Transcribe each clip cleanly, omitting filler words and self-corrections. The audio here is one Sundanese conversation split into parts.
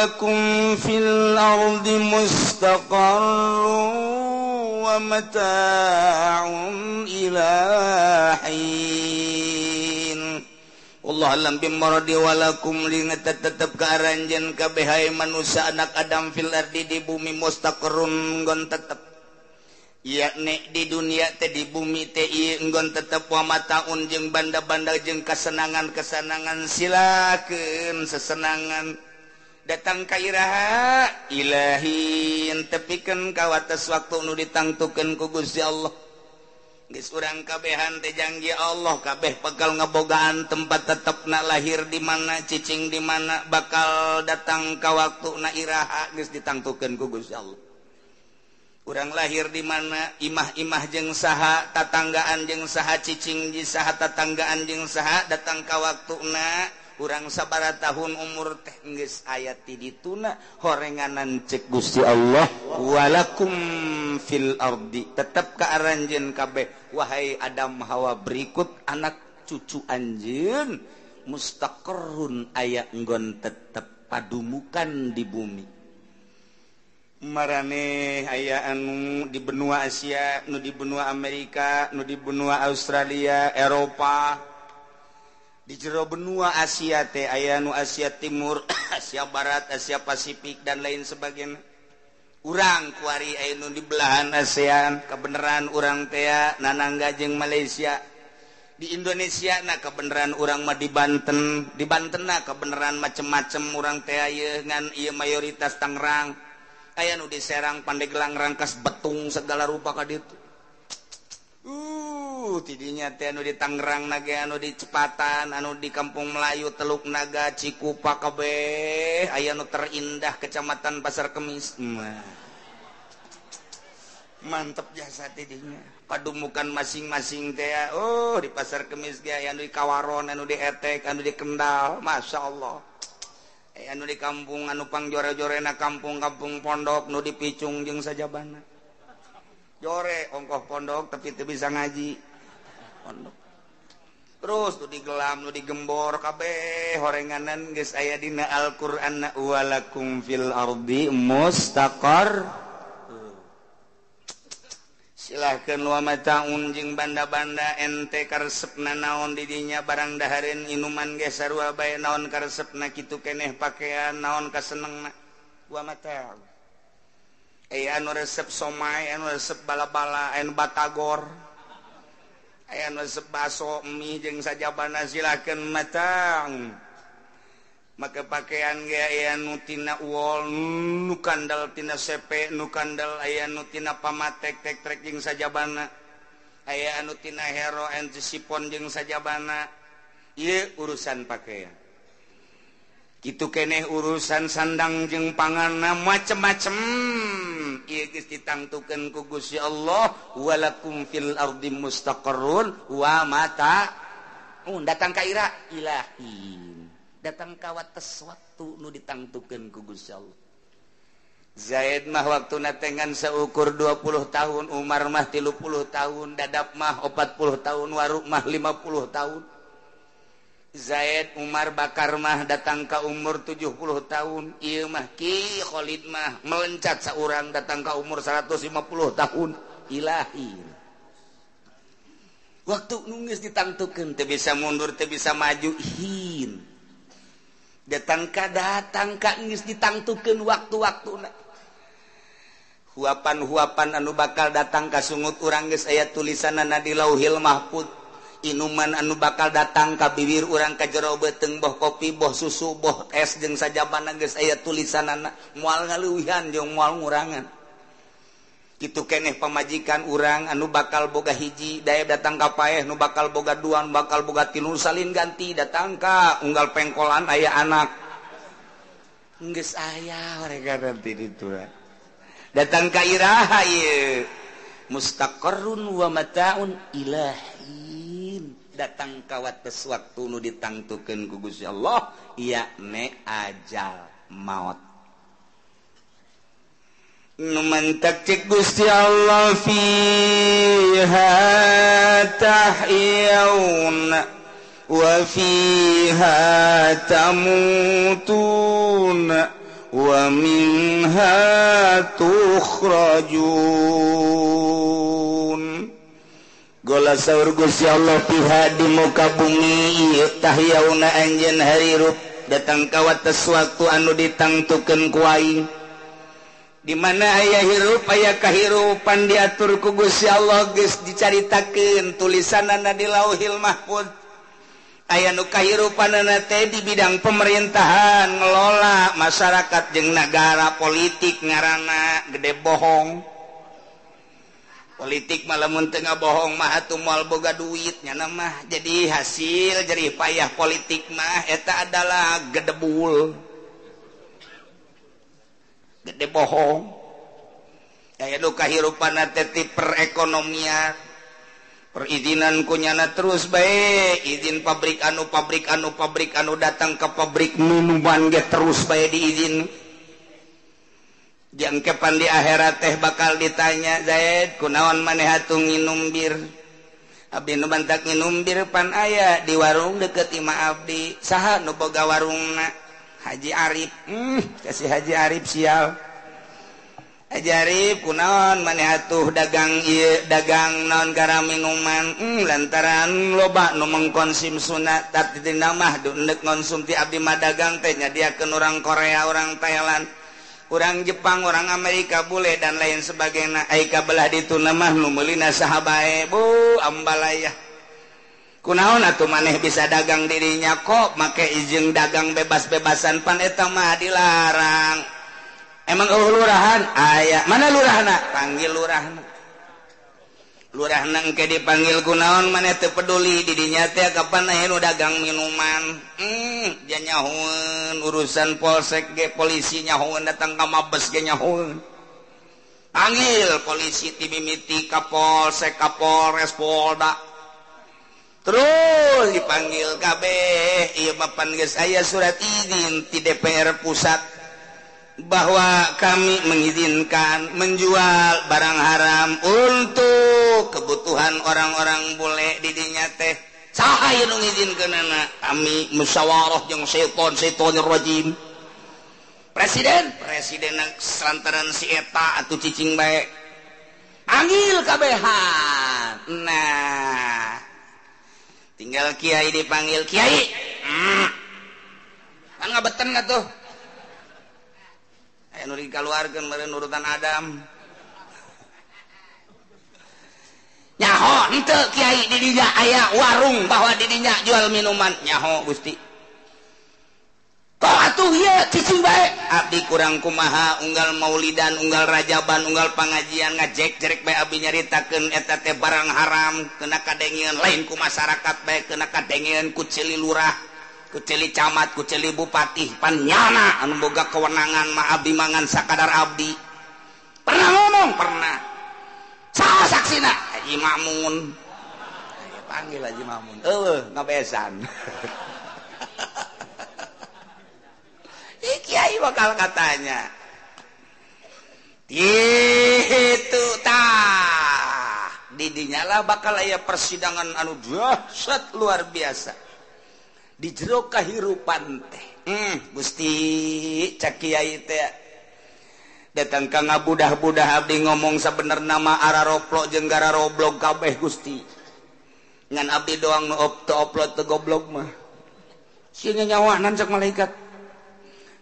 walakum fil ardi mustaqarrun wa mata'un ila hin. Allah alam bimaradi walakum li tetep ka aranjeun kabeh hae manusia anak Adam fil ardi di bumi mustaqarrun nggon tetep yakni di dunia teh di bumi teh ieu enggon tetep wa mataun jeung banda-banda jeung kasenangan-kesenangan silakeun sesenangan datang ka iraha ilahin tepikeun ka wates waktu nu ditangtukeun ku Gusti Allah. Geus urang kabehan teh janji Allah kabeh bakal ngabogaan tempat tetepna lahir di mana cicing di mana bakal datang ka waktuna iraha geus ditangtukeun ku Gusti Allah. Urang lahir di mana imah-imah jeung saha tatanggaan jeung saha cicing di saha tatanggaan jeung saha datang ka waktuna urang sabaraha tahun umur teh geus aya ti dituna horenganan cek Gusti Allah walakum fil ardi tetep ka aranjeun kabeh wahai Adam Hawa berikut anak cucu anjeun mustaqarrun aya nggon tetep padumukan di bumi. Marane aya anu di benua Asia, nu di benua Amerika, nu di benua Australia, Eropa. Di jero benua Asia teh aya nu Asia Timur, Asia Barat, Asia Pasifik dan lain sebagainya. Urang kuari aya nu di belahan ASEAN, kebenaran urang teh nanangga jeung Malaysia. Di Indonesia na kebenaran urang mah di Banten, di Banten na kebenaran macem-macem urang teh ieu ngan ieu mayoritas Tangerang. Aya nu di Serang, Pandeglang, Rangkas, Betung segala rupa ka ditu. Tidinya teh anu di Tangerang nage anu di Cepatan, anu di Kampung Melayu, Teluk Naga, Cikupa kabeh aya nu terindah Kecamatan Pasar Kemis. Mantep jasa tidinya. Padumukan masing-masing teh oh di Pasar Kemis ge aya anu di Kawaron, anu di Etek, anu di Kendal, Masya Allah. Anu di kampung anu pangjore-jorena kampung-kampung pondok nu dipicung jeung sajabana. Jore ongkoh pondok tapi teu bisa ngaji. Pondok. Terus nu digelam nu digembor kabeh horenganan geus aya dina Al-Qur'an walakum fil ardi mustaqar. Silahkeun wa mataun jeung banda-banda ente karesepna naon di dinya barang dahareun inuman ge sarua bae naon karesepna kitu keneh pakaian naon kasenengna wa mataun. Aya anu resep somai, anu resep bala-bala, anu batagor, aya anu resep baso mie jeung sajabana silakeun matang. Maka pakaian ge aya nu tina wol, nu kandel tina sepe, nu kandel aya nu tina pamatek tek trek jeung sajabana, aya anu tina hero antisipon jeung sajabana. Ieu urusan pakaian. Kitu keneh urusan sandang jeung panganna macem-macem. Ieu geus ditangtukeun ku Gusti Allah walakum fil ardi mustaqarrun wa mata. Datang ka ira ilahi. Datang ka wates waktu nu ditangtukeun ku Gusti Allah. Zaid mah waktuna tengan seukur 20 tahun, Umar mah 30 tahun, Dadap mah 40 tahun, Waruk mah 50 tahun. Zaid, Umar, Bakar mah datang ka umur 70 tahun, ieu mah Ki Khalid mah melencat saurang datang ka umur 150 tahun. Ilahi. Waktu nu geus ditangtukeun teu bisa mundur, teu bisa maju hin. Datang ka geus ditangtukeun waktu-waktuna. Huapan-huapan anu bakal datang ka sungut urang geus aya tulisanana di Lauhil Mahfud. Inuman anu bakal datang ka bibir urang ka jero beuteung boh kopi, boh susu, boh es jeung sajabana geus aya tulisanana moal ngaleuwihan jeung moal ngurangan. Kitu keneh pamajikan urang anu bakal boga hiji daya datang ka paeh nu bakal boga dua, nu bakal boga tilu salin ganti datang ka unggal pengkolan aya anak. Geus aya mereka nanti ditu. Datang ka iraha ieu mustaqarrun wa mataun ilahin. Datang ka wates waktu nu ditangtukeun ku Gusti Allah yakni ajal maut. Nu mantak cek Gusti Allah fiha tahyauna wa fiha tamutuna wa minha tukhrajun. Gola saur Gusti Allah piha di muka bumi ieu tahyauna anjeun harirup datang ka wates waktu anu ditangtukeun ku aing. Di mana aya hirup aya kahirupan diatur ku Gusti Allah geus dicaritakeun tulisanana di Lauhil Mahfuz. Aya nu kahirupanana teh di bidang pemerintahan ngelola masyarakat jeung nagara politik ngaranna gede bohong. Politik malah mun teu ngabohong mah atuh moal boga duit nya mah. Jadi hasil jerih payah politik mah eta adalah gedebul. Gede bohong. Aya nu kahirupanna teh ti perekonomian. Perizinan kunyana terus bae, izin pabrik anu pabrik anu pabrik anu datang ke pabrik minuman ge terus bae diizin. Jangkepan di akhirat teh bakal ditanya, Zaid kunaon maneh atuh nginum bir? Abdi nu bantak nginum bir pan aya di warung deket imah abdi. Saha nu boga warungna? Haji Arif. Kasih Haji Arif sial. Haji Arif kunaon maneh atuh dagang ieu dagang naon gara minuman? Lantaran loba nu mengkonsumsuna tapi dina mah deuk ngonsumti abdi mah dagang teh nyadiakeun urang Korea, urang Thailand, urang Jepang, orang Amerika bule dan lain sebagainya. Ai kabelah ditu mah nu meulina saha bae bu ambalaya. Kunaon atuh maneh bisa dagang dirinya kok make izin dagang bebas-bebasan pan eta mah dilarang. Emang eueuh lurahan? Aya. Mana lurahna? Panggil lurahna. Lurahna engke dipanggil kunaon maneh teu peduli didinya teh kapan aya nu dagang minuman. Janyahoeun urusan polsek ge polisi nyahoeun datang ka Mabes ge nyahoeun. Panggil polisi ti mimiti ka polsek ka Polres Polda. Terus dipanggil kabeh ieu mah pan geus aya surat izin ti DPR pusat bahwa kami mengizinkan menjual barang haram untuk kebutuhan orang-orang bule didinya teh. Saha ieu nu ngizinkeunana? Kami musyawarah jeung setan setanir rajim. Presiden lantaran si eta atuh cicing bae. Panggil kabehan. Nah, tinggal kiai dipanggil kiai. Kan ngabeten atuh. Aya nu dikaluarkeun meureun urutan Adam. Nyaho henteu kiai di dinya aya warung bahwa di dinya jual minuman. Nyaho Gusti. Kok atuh ieu cicing bae? Abdi kurang kumaha unggal maulidan, unggal rajaban, unggal pangajian ngajek-jerek bae abdi nyaritakeun eta teh barang haram kena kadengeun lain ku masyarakat bae kena kadengeun ku ceuli lurah, ku ceuli camat, ku ceuli bupati, pan nyana anu boga kewenangan mah abdi mangan sakadar abdi. Pernah ngomong? Pernah. Saha saksina? Haji Makmun. Ayo panggil Haji Makmun. Eueuh ngabesan. Ih kiai bakal katanya. Itu tah. Didinya lah bakal aya persidangan anu dahsyat luar biasa. Di jero kahirupan teh. Gusti cak kiai teh datang ka ngabudah-budah abdi ngomong sabenerna mah araroplok jeung gararoblog kabeh Gusti. Ngan abdi doang nu teu oplot teu goblok mah. Sieun nyawanan cak malaikat.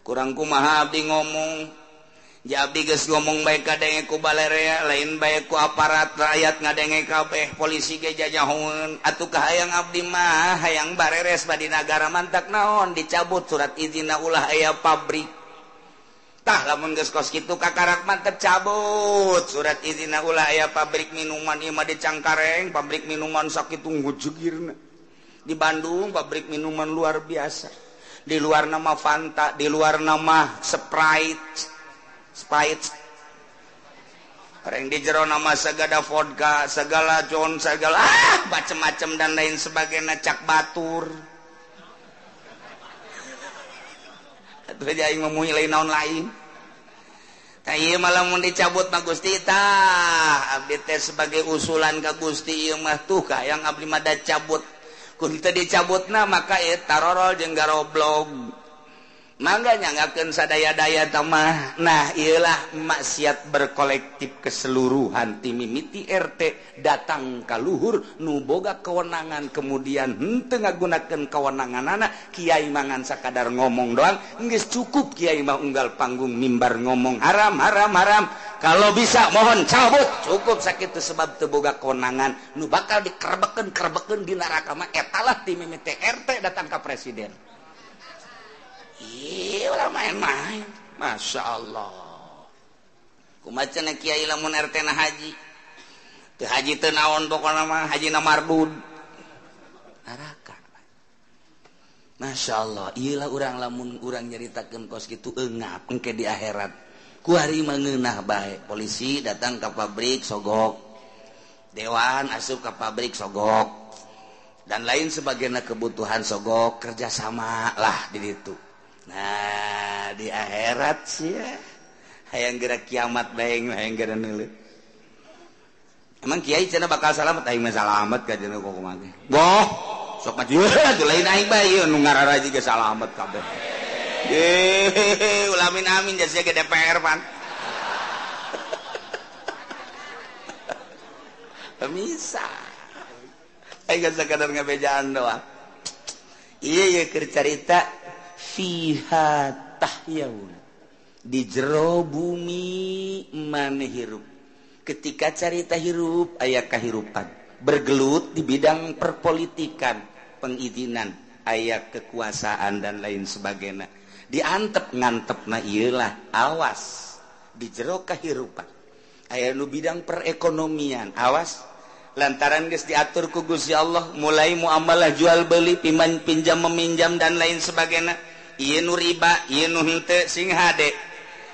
Kurang kumaha abdi ngomong. Ja abdi geus ngomong bae kadenge ku balerea lain bae ku aparat rakyat ngadenge kabeh polisi ge jajahoeun. Atuh kahayang abdi mah hayang bareres badi nagara mantak naon dicabut surat izinna ulah aya pabrik. Tah lamun geus kos kitu kakarak mantep cabut surat izinna ulah aya pabrik minuman ieu mah di Cangkareng pabrik minuman sakitu ngujegirna. Di Bandung pabrik minuman luar biasa. Di luar nama Fanta, di luar nama Sprite. Sprite. Orang di jero nama segala vodka, segala John, segala macem-macem dan lain sebagainya cak batur. Atuh aja aing memuhi lain naon lain. Tah ieu mah lamun dicabut mah Gusti tah abdi teh sebagai usulan ka Gusti ieu mah tuh ka yang abdi mah da cabut. Kun teu dicabutna maka ieu tarorol jeung garoblog. Mangga nyanggakeun sadaya-daya tamah. Nah, ieulah maksiat berkolektif keseluruhan ti mimiti RT datang ka luhur nu boga kewenangan kemudian henteu ngagunakeun kewenanganana. Kiai mangan sakadar ngomong doang geus cukup. Kiai mah unggal panggung mimbar ngomong haram haram haram, kalau bisa mohon cabut, cukup sakitu sebab teu boga kewenangan. Nu bakal dikerebekeun-kerebekeun di neraka mah etalah ti mimiti RT datang ka presiden. Iya, ulah main-main. Masya Allah. Kumaha cenah kiai lamun RT na haji? Teu haji teu naon pokona mah, haji na mardud. Neraka. Masya Allah, ieulah urang lamun urang nyaritakeun kos kitu eungap engke di akhirat. Kuari mah ngeunah bae. Polisi datang ka pabrik sogok. Dewan asup ka pabrik sogok. Dan lain sebagainya kebutuhan sogok kerjasama lah di ditu. Nah di akhirat sih ya hayang gerak kiamat bae hayang gerak neuleut. Emang kiai cenah bakal salamet, aing mah salamet ka cenah kok kumaha. Boh, sok mah atuh lain aing bae ieu nu ngararaji ge salamet kabeh. Ye, ulamin amin jasa ge DPR pan. Bisa. Aing sakadar ngabejaan doang. Ieu ye keur carita fiha tahyaun, di jero bumi maneh hirup. Ketika carita hirup aya kahirupan, bergelut di bidang perpolitikan, pengizinan, aya kekuasaan dan lain sebagainya. Diantep ngantepna ieulah, awas di jero kahirupan. Aya nu bidang perekonomian, awas lantaran geus diatur ku Gusti Allah mulai muamalah jual beli, pinjam meminjam dan lain sebagainya. Ieu nu riba, ieu nu henteu sing hade.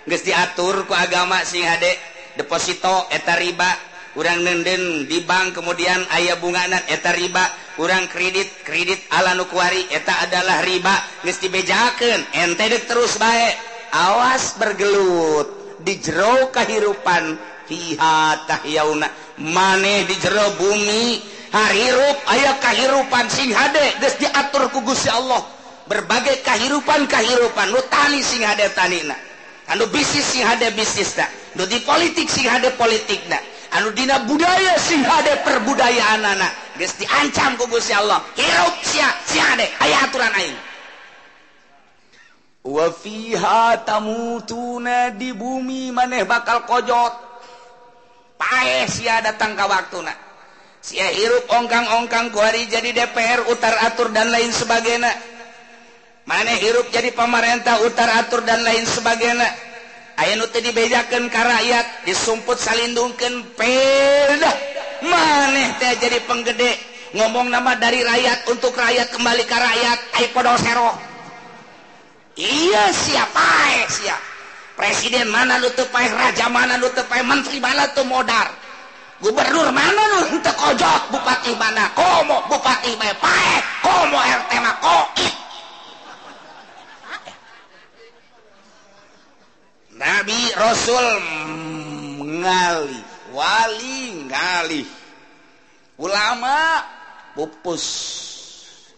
Geus diatur ku agama sing hade. Deposito eta riba, urang nenden di bank kemudian aya bungana eta riba, urang kredit, kredit ala nu kuari eta adalah riba. Geus dibejakeun, ente deuk terus bae. Awas bergelut di jero kahirupan fiha tahyauna. Maneh di jero bumi harirup aya kahirupan sing hade geus diatur ku Gusti Allah. Berbagai kahirupan-kahirupan nu tani sing hade tanina, anu bisnis sing hade bisnisna, nu di politik sing hade politikna, anu dina budaya sing hade perbudayaanana. Geus diancam ku Gusti Allah, hirup sia sing hade aya aturan aing. Wa fiha tamutuna, di bumi maneh bakal kojot. Paeh sia datang ka waktuna. Sia hirup ongkang-ongkang kuari jadi DPR utar atur dan lain sebagainya. Maneh hirup jadi pemerintah utar atur dan lain sebagainya. Aya nu teu dibejakeun ka rakyat, disumput salindungkeun pedah. Maneh teh jadi penggede, ngomong nama dari rakyat untuk rakyat kembali ka rakyat, ai podol sero. Iya sia paeh sia. Presiden mana nu teu paeh, raja mana nu teu paeh, menteri mana teu modar, gubernur mana nu teu kojot, bupati mana komo bupati bae paeh, komo RT mah koit. Nabi Rasul ngalih, wali ngalih, ulama pupus,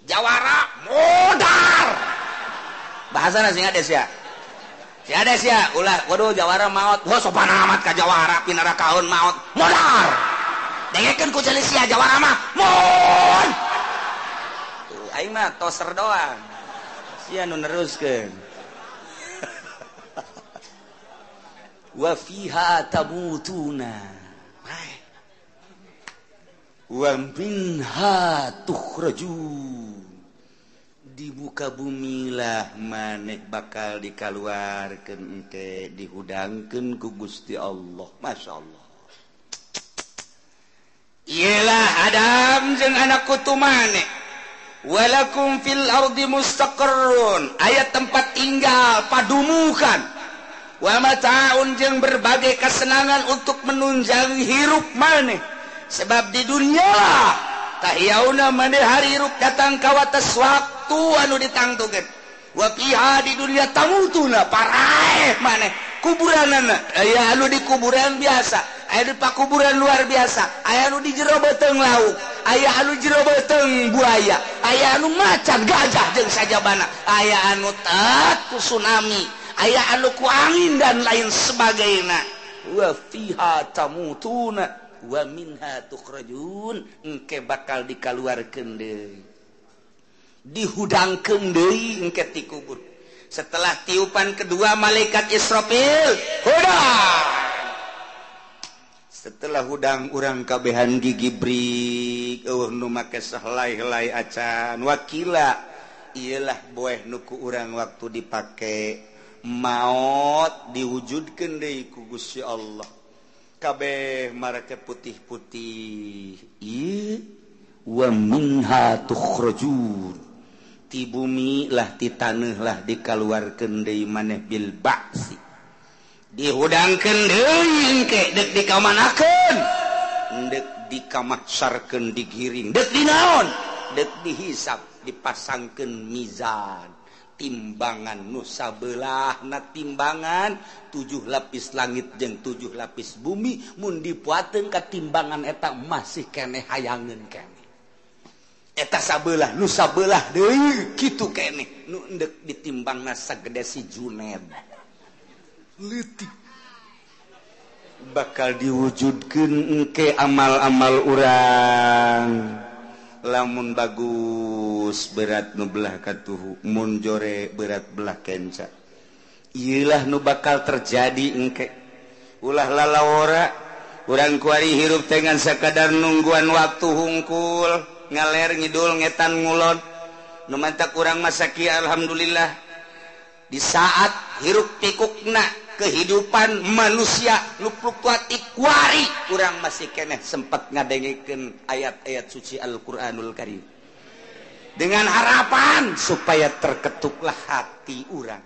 jawara modar. Bahasana sing ades ya. Si ades ya, ulah waduh jawara maot. Wah sopan amat ka jawara pinara kaun maot, modar. Dengekeun ku ceuli sia jawara mah mon. Tuh aing mah toser doang. Sia nu neruskeun. Wa fiha tamutuna wa minha tukhrajun, di muka bumilah maneh bakal dikaluarkeun engke dihudangkeun ku Gusti Allah. Masya Allah. Iyalah Adam jeung anak kutu maneh. Walakum fil ardi mustaqarrun, aya tempat tinggal padumukan. Wa mata'un jeung berbagai kesenangan untuk menunjang hirup maneh. Sebab di dunia lah tahyauna maneh hirup datang ka wates waktu anu ditangtukeun. Wa fiha di dunia tamutuna paraeh maneh kuburanana aya anu di kuburan biasa, aya di pakuburan luar biasa, aya anu di jero beuteung lauk, aya anu jero beuteung buaya, aya anu macan gajah jeung sajabana, aya anu tat ku tsunami, aya anu ku angin dan lain sebagainya. Wa fiha tamutuna wa minha tukhrajun, engke bakal dikaluarkeun deui, dihudangkeun deui engke ti kubur. Setelah tiupan kedua malaikat Israfil hudang. Setelah hudang urang kabehan gigi brik, eueuh nu make sahelai-helai acan. Wakila iyalah boeh nu ku urang waktu dipake maot diwujudkeun deui ku Gusti Allah. Kabeh marake putih-putih. Ieu wa minha tukhrajun. Ti bumi lah ti taneuh lah dikaluarkeun deui maneh bil ba'si. Dihudangkeun deui engke deuk dikamanakeun, deuk dikamaksarkeun digiring, deuk dinaon, deuk dihisab, dipasangkeun mizan, timbangan nu sabelahna timbangan 7 lapis langit jeung 7 lapis bumi, mun dipuateun ka timbangan eta masih keneh hayangeun keneh. Eta sabelah nu sabelah deui kitu keneh nu endek ditimbangna sagede si Juned. Leutik. Bakal diwujudkeun engke amal-amal urang. Lamun bagus berat nu belah katuhu, mun jore berat belah kenca. Ieulah nu bakal terjadi engke. Ulah lalawora urang kuari hirup teh ngan sakadar nungguan waktu hungkul, ngaler ngidul ngetan ngulon. Nu mantak urang masaki alhamdulillah di saat hiruk pikukna kehidupan manusia nu fluktuatif kuari urang masih keneh sempat ngadengekeun ayat-ayat suci Al-Qur'anul Karim dengan harapan supaya terketuklah hati urang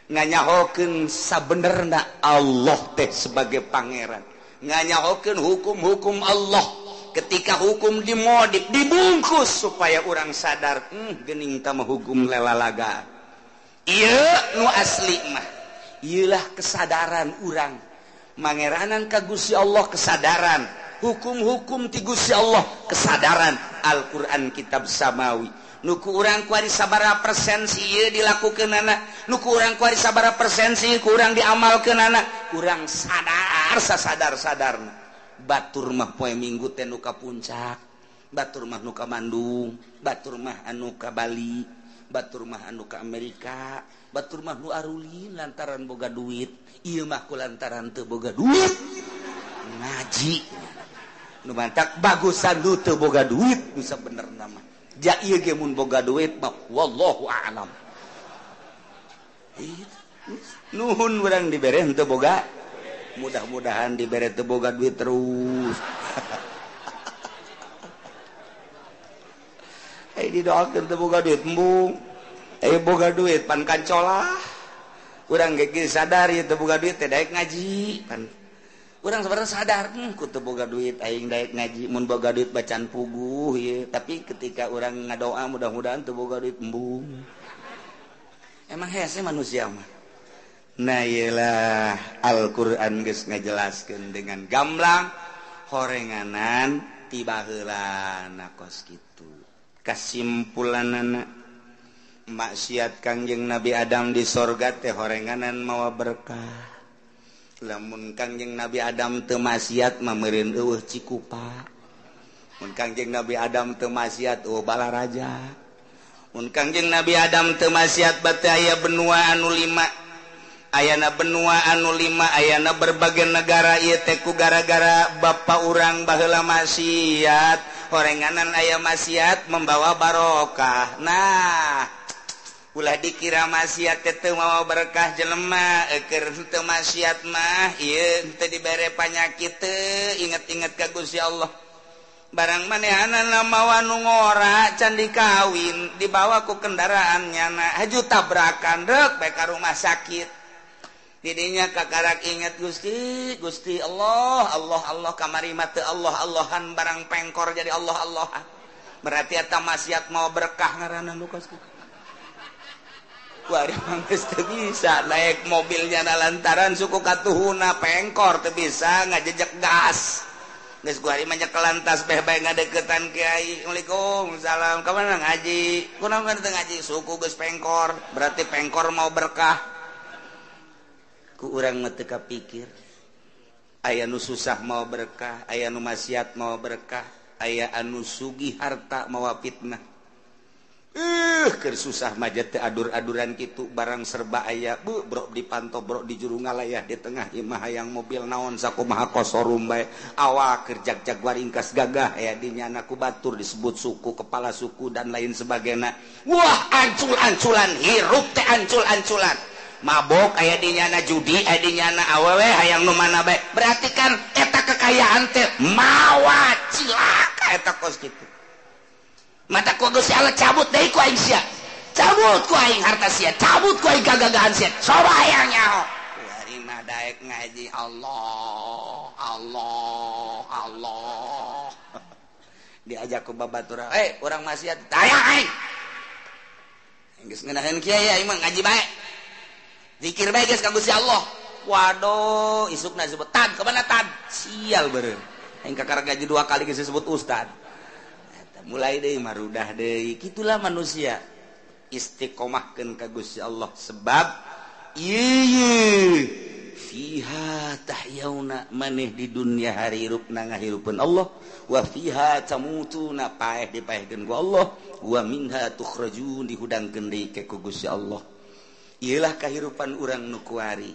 nganyahokeun sabenerna Allah teh sebagai pangeran, nganyahokeun hukum-hukum Allah. Ketika hukum dimodif dibungkus supaya orang sadar, gening tama hukum lelalaga. Ieu nu asli mah. Ieulah kesadaran urang. Mangeranan ka Gusti Allah kesadaran, hukum-hukum ti Gusti Allah kesadaran, Al-Qur'an kitab samawi. Nu ku urang kuari sabaraha persen si ieu dilakukeunana, nu ku urang kuari sabaraha persen si ku urang diamalkeunana, urang sadar sasadar-sadarna. Batur mah poe Minggu teh nu ka Puncak, batur mah nu ka Bandung, batur mah anu ka Bali, batur mah anu ka Amerika, batur mah nu arulin lantaran boga duit, ieu mah ku lantaran teu boga duit ngaji. Nu mantak bagusan nu teu boga duit nu sabenerna mah. Ja ieu ge mun boga duit mah wallahu a'lam. Nuhun urang dibere henteu boga, mudah-mudahan dibere teu boga duit terus. Didoakeun teu boga duit embung, boga duit pan kancolah. Urang ge sadar ieu teu boga duit teh daek ngaji pan. Urang sebenarnya sadar, ku teu boga duit aing daek ngaji, mun boga duit bacaan puguh ieu. Tapi ketika urang ngadoa mudah-mudahan teu boga duit embung. Emang hese manusia mah. Nah iyalah Al-Qur'an geus ngajelaskeun dengan gamblang horenganan ti baheulana kos kitu. Kasimpulanana maksiat Kangjeng Nabi Adam di sorga teh horenganan mawa berkah. Lamun Kangjeng Nabi Adam teu maksiat mah meureun eueuh Cikupa. Mun Kangjeng Nabi Adam teu maksiat eueuh Balaraja. Mun Kangjeng Nabi Adam teu maksiat bate aya benua anu 5. Ayana benua anu 5, ayana berbagai negara ieu teh ku gara-gara bapa urang baheula maksiat. Horenganan aya maksiat membawa barokah. Nah, ulah dikira maksiat teh teu mawa berkah jelema, keur teu maksiat mah ieu teu dibere panyakit teu inget-inget ka Gusti Allah. Barang manehanana mawa nu ngora can dikawin, dibawa ku kendaraan nyana, haju tabrakan reuk bae ka rumah sakit. Didinya kakarak ingat Gusti, Gusti Allah, Allah, Allah kamari mah teu Allah Allahan barang pengkor jadi Allah Allahan. Berarti eta maksiat mau berkah ngaranna nu kos kitu. Kuari mah geus teu bisa naik mobilnya na lantaran suku katuhuna pengkor teu bisa ngajejek gas. Geus kuari mah nyekelan tasbih bae ngadeukeutan kiai. Waalaikumsalam. Ka mana ngaji? Kunaon teu ngaji? Suku geus pengkor, berarti pengkor mau berkah. Ku urang mah teu kapikir. Aya nu susah mau berkah, aya nu maksiat mau berkah, aya anu sugih harta mawa fitnah. Keur susah mah teh adur-aduran kitu barang serba aya, bu brok dipantau brok di juru ngalayah di tengah imah hayang mobil naon sakumaha kosorum bae awak keur jag-jag waringkas gagah aya di nyana ku batur disebut suku kepala suku dan lain sebagainya. Wah, ancul-anculan hirup teh ancul-anculan. Mabok aya di nyana, judi aya di nyana, awewe hayang nu mana bae. Berarti kan eta kekayaan teh mawa cilaka eta kos kitu. Mata ku Gusti Allah cabut deui ku aing sia. Cabut ku aing harta sia, cabut ku aing kagagahan sia. Coba hayang nyaho. Kuari mah daek ngaji Allah, Allah, Allah. Diajak ku babatura, "Eh, urang maksiat tayang aing." Geus ngeunaheun kiai aing mah ngaji bae. Zikir bae geus ka Gusti Allah. Waduh, isukna disebut tad, ka mana tad? Sial beureum. Aing kakara gaji 2 kali geus disebut ustad. Mulai deui marudah deui. Kitulah manusia. Istiqomahkeun ka Gusti Allah sebab ieu fiha tahyauna maneh di dunia harirupna ngahirupeun Allah, wa fiha tamutuna paeh dipaehkeun ku Allah, wa minha tukhrajun dihudangkeun deui ke ku Gusti Allah. Ieulah kahirupan urang nu kuari.